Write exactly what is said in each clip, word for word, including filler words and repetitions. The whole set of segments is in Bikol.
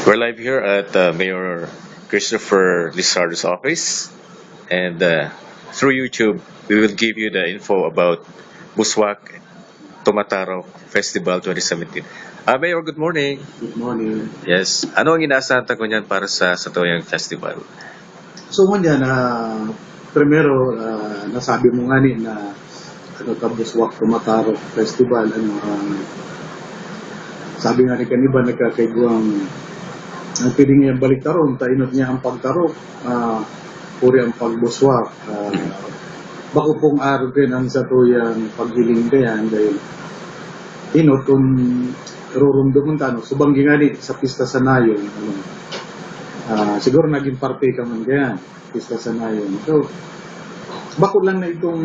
We're live here at uh, Mayor Christopher Lizardo's office, and uh, through YouTube, we will give you the info about Buswak Tumatarok Festival twenty seventeen. Ah, Mayor, good morning. Good morning. Yes. Ano ang inaasahan ta ngunyan para sa satuyang festival? So, ngunyan, ah, primero, ah, nasabi mo nga ni na ano, ta Buswak Tumatarok Festival, ano, ah, sabi nga ni kan iba, nagkakaigwang, ang pwede niyang baliktaron, ta inot niya ang pagtarok, ah, puri ang pagbuswak. Ah, bako pong arog din ang satuyang paghiling kayan, dahil inot kung rurumduman ta, ano, subang gingani sa pista sa Nayon, ano, ah, siguro naging parte ka man kayan, pista sa Nayon. So, bako lang na itong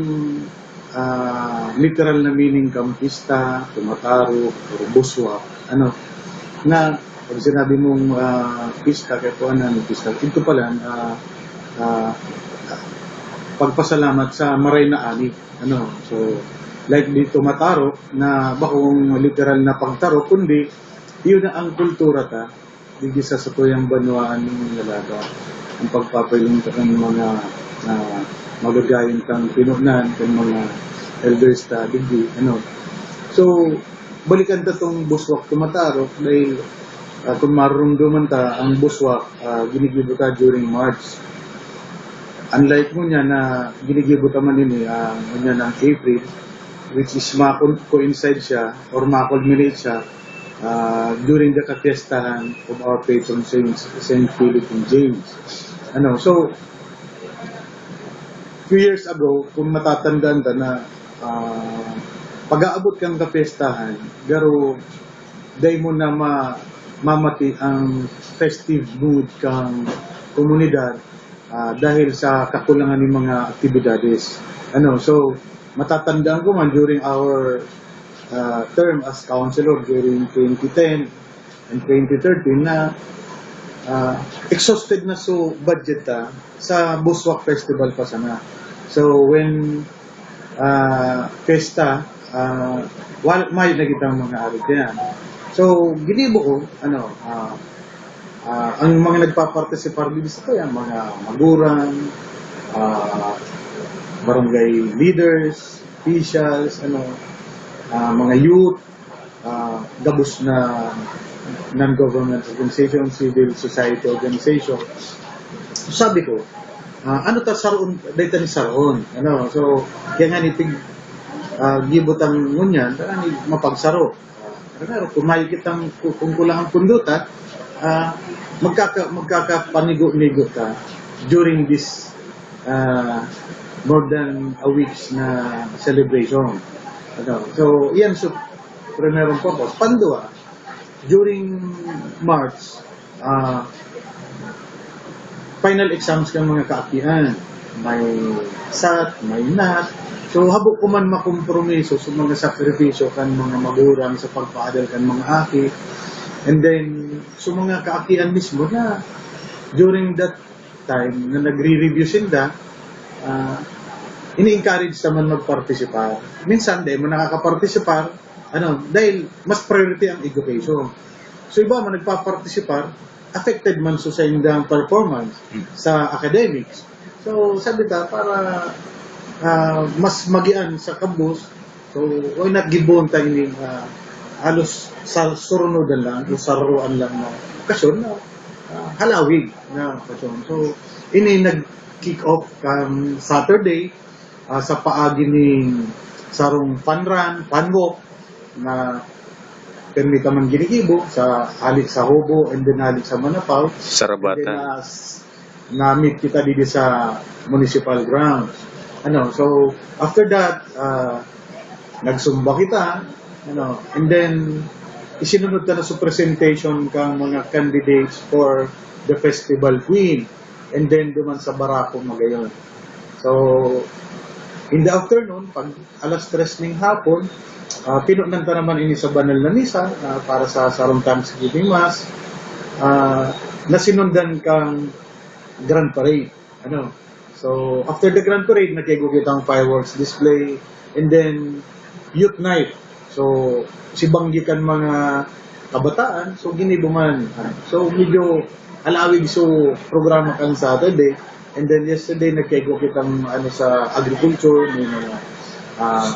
ah, literal na meaning kan pista, tumatarok, or buswak, ano, na pag sinabi mong ah, pista, kaya po ano, pista, ito pala, ah, ah, pagpasalamat sa maray na ani. Ano, so, like di tumatarok na bakong literal na pagtarok, kundi yun na ang kultura ta, digdi sa satuyang banwaan nin Lalaga, ang pagpapailing kan mga ah, magagayon kang pinunan, kan mga elders ta digdi, ano. So, balikan ta tong buswak tumatarok dahil ah, kung marurumduman ta ang buswak, ah, ginigibo ta during March. Unlike ngunyan na ginigibo ta man ini, ah, ngunyan ang April, which is ma-coincide siya or ma-culminate siya ah, during the kapiestahan of our patron saints, Saint Philip and James. Ano, so, few years ago, kung matatandaan ta na ah, pag-aabot kang kapiestahan, garo dai mo na ma mamati ang festive mood kang komunidad ah, dahil sa kakulangan ng mga aktibidades. Ano, so, matatandaan ko man during our ah, term as councilor during twenty ten and twenty thirteen na ah, exhausted na so budget ta sa Buswak Festival pa sana. So, when ah, pesta, ah, wal may nakitang mga ari diyan. So, ginibo ko, ano, ah, ah, ang mga nagpapartisipar dito sa kaya, mga magurang, ah, barangay leaders, officials, ano, ah, mga youth, ah, gabos na non-government organization, civil society organization. So, sabi ko, ah, ano ta saroon, dahil ta ni saroon. Ano, so, kaya nga ni tig, ah, gibo tang ngunyan, kaya ni mapagsaro. Ah, pero kung may kitang, kung, kung kulang ang pundo ta, ah, magkaka, magkakapanigo-nigo ta during this ah, more than a weeks na celebration. Ano, so, iyan so primerong purpose. Pandua, during March, ah, final exams kan mga kaakian. May sat, may nat. So, habo ko man makompromiso sa mga sakripisyo kan mga magurang sa pagpaadal kan mga aki. And then, sa mga kaakian mismo na during that time na nagre-review sinda, ah, ini-encourage naman magpartisipar. Minsan, dahil mo nakakapartisipar, ano, dahil mas priority ang education. So, iba man nagpapartisipar, affected man so sa indang performance sa academics. So, sabi ta, para ah, mas magian sa kabos, so, why not gibon ta ini ah, halos sa surunodan lang, o saruan lang na okasyon na ah, halawig na okasyon. So, ini nag-kick off kan Saturday ah, sa paagi ning sarong fun run, fun walk na permi ta man ginigibo sa hali sa Hobo and then hali sa Manapao. Sarabatan. And then, ah, s- na-meet kita dito sa municipal grounds. Ano, so, after that, ah, nagsumba kita, ano, and then, isinunod ta na sa presentation kang mga candidates for the festival queen. And then, duman sa Barako, Magayon. So, in the afternoon, pag alas tres ning hapon, ah, pinunan ta naman ini sa banal na misa ah, para sa sarong Thanksgiving Mass ah, na sinundan kang Grand Parade. Ano? So, after the Grand Parade, nagkaigo kitang fireworks display and then youth night. So, si banggi kan mga kabataan. So, ginibo man. So, medyo alawig so programa kan Saturday. And then yesterday, nagkaigwa kitang, ano, sa agriculture, may mga, ah,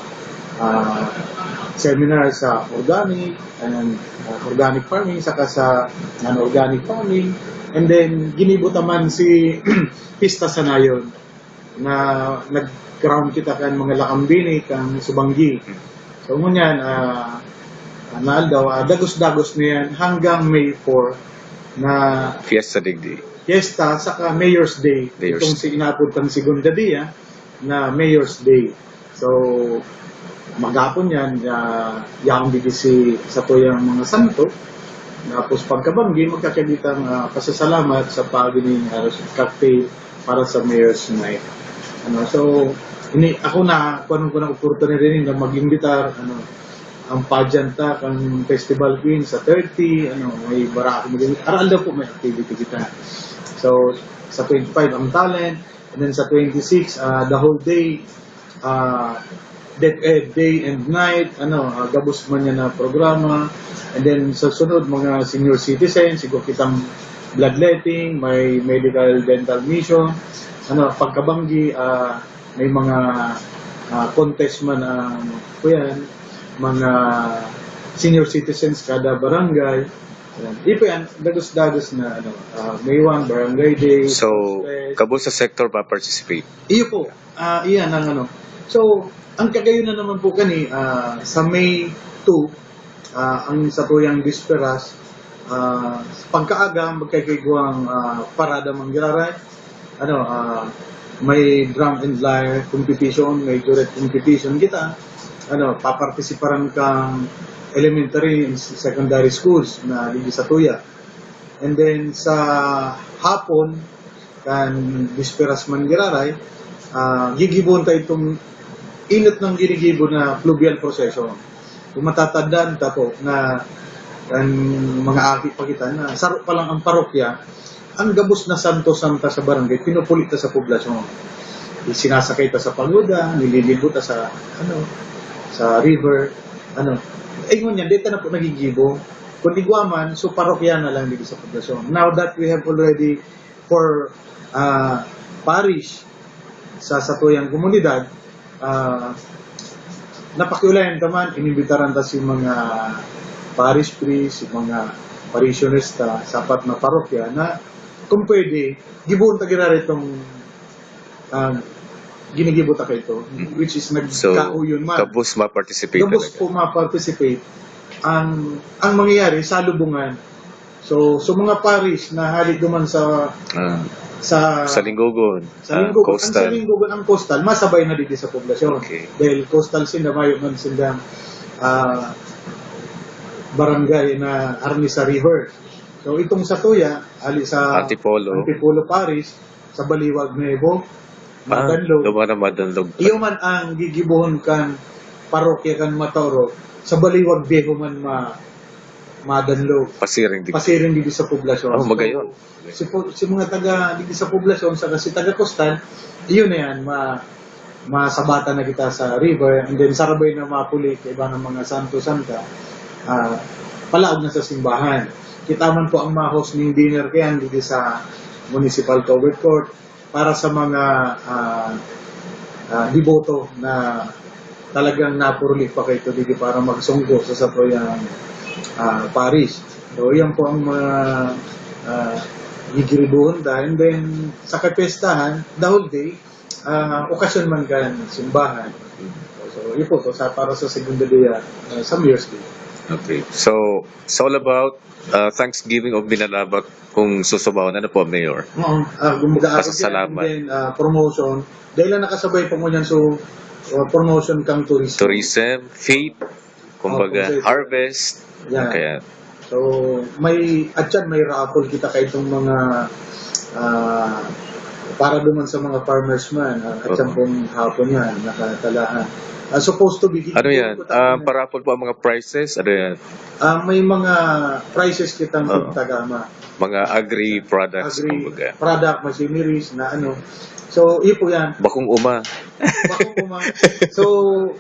ah, seminar sa organic and, ah, organic farming, saka sa non-organic farming. And then, ginibo ta man si Pista Sanayon na nag-crown kita kan mga lakambini kan Subanggi. So, ngunyan, ah, na aldaw, ah, dagos-dagos na yan hanggang May four na Fiesta digdi. Fiesta, saka Mayor's Day. Mayor's Itong si inapod pang Segunda Dia na Mayor's Day. So, maghapon yan, ah, yaon digdi si satuyang mga santo. Tapos pagkabanggi, magkakagitang, ah, pasasalamat sa pagin ning, ah, cocktail para sa Mayor's Night. Ano, so, ini, ako na, kung ano ko na oportunidad rin na mag-imbitar, ano, ang pageant ta, ang Festival Queen sa thirty, ano, may barako, mag-, aral daw po may activity kita. So, sa twenty-five, ang talent, and then sa twenty-six, ah, the whole day, ah, de-, eh, day and night, ano, ah, gabos man yan na programa. And then, sa sunod, mga senior citizens, siguro kitang bloodletting, may medical dental mission, ano, pagkabanggi, ah, may mga, ah, contest man ang, kuyan, mga senior citizens kada barangay. Ayan. Di po yan, dagos-dagos na, ano, ah, May one, Barangay Day, So, Fest. Kabos sa sector pa-participate? Iyo po. Ah, iyan ang ano. So, ang kagayon na naman po kani, ah, sa May two, ah, ang satuyang bisperas, ah, pagkaaga, magkakaigwang, ah, parada man giraray. Ano, ah, may drum and lyre competition, may duet competition kita. Ano, papartisiparan kang elementary and secondary schools na digdi sa tuya. And then, sa hapon, kan bisperas man giraray, ah, gigibon ta itong inot ng ginigibo na fluvial procession. Kung matatandaan ta po na kan mga aki pa kita na saro pa lang ang parokya, ang gabos na santo santa sa barangay, pinupuli ta sa poblasyon. Sinasakay ta sa pagoda, nililigo ta sa, ano, sa river, ano. Eh, ngunyan, di ta na po nagigibo. Kung igwa man, so parokya na lang digdi sa poblasyon. Now that we have already four, ah, parish sa satuyang komunidad, ah, napakiulayan ta man, inimbitaran ta si mga parish priest, si mga parishioners ta sa apat na parokya na kung pwede, gibohon ta giraray itong, ah, ginigibo ta kaito, which is So, nagkauyon man. Gabos ma-participate Gabos talaga. po ma-participate. Ang, ang mangyayari, salubungan. So, so mga parish na hali duman sa, Ah, sa, sa Linggogon, sa ah, Linggogon, ang coastal. Sa Linggogon, ang coastal, masabay na digdi sa poblasyon. Okay. Dahil coastal sinda, mayo man sindang, ah, barangay na harani sa river. So, itong sa tuya, hali sa Antipolo. Antipolo Parish, sa Baliwag Nuevo, Ah, Madanlog. Lugar na Madanlog. Iyo man ang gigibohon kan parokya kan Matauro, sa Baliwag Viejo man ma-, Madanlog. Pasiring digdi. Pasiring digdi sa poblasyon. Oh, magayon. So, si po-, si mga taga digdi sa poblasyon, saka si taga Coastal, iyon na yan, ma-, masabatan na kita sa river, and then sarabay na mapuli kaiba ng mga santo-santa, ah, palaog na sa simbahan. Kita man po ang ma-host ning dinner kayan digdi sa Municipal Covered Court para sa mga, ah, ah, deboto na talagang napuruli pa kaito digdi para magsongko sa satuyang, ah, parish. So, yan po ang mga, ah, gigiribuhon ta. And then, sa kapestahan, the whole day, ah, okasyon man kan simbahan. So, yun po, to, sa, para sa Segunda Dia, ah, sa Mayor's Day. Okay. So, it's all about, uh, Thanksgiving of Binalabak kung susubahon. Ano po, Mayor? Oo. Ah, kumbaga, Pasasalamat. And then, ah, promotion. Dahil lang nakasabay pa mo yan, so, ah, promotion kang tourism. Tourism, faith, kumbaga, Oh, kumbaga, harvest. Yan. Kaya So, may, at yan, may raffle kita kaitong mga, ah, para duman sa mga farmers man, ah, at yan Oo. pong hapon yan, nakatalahan. Ah, supposed to be, Ano yan? Ah, pa-raffle po ang mga prizes? Ano yan? Ah, may mga prizes kitang Oo. pagtagama. Mga agri products, Agri kumbaga. product, machineries na ano. So, iyo po yan. Bakong uma. Bakong uma. So,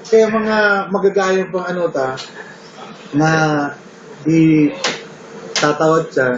kaya mga magagayong pang ano ta, na Di tatawad siya.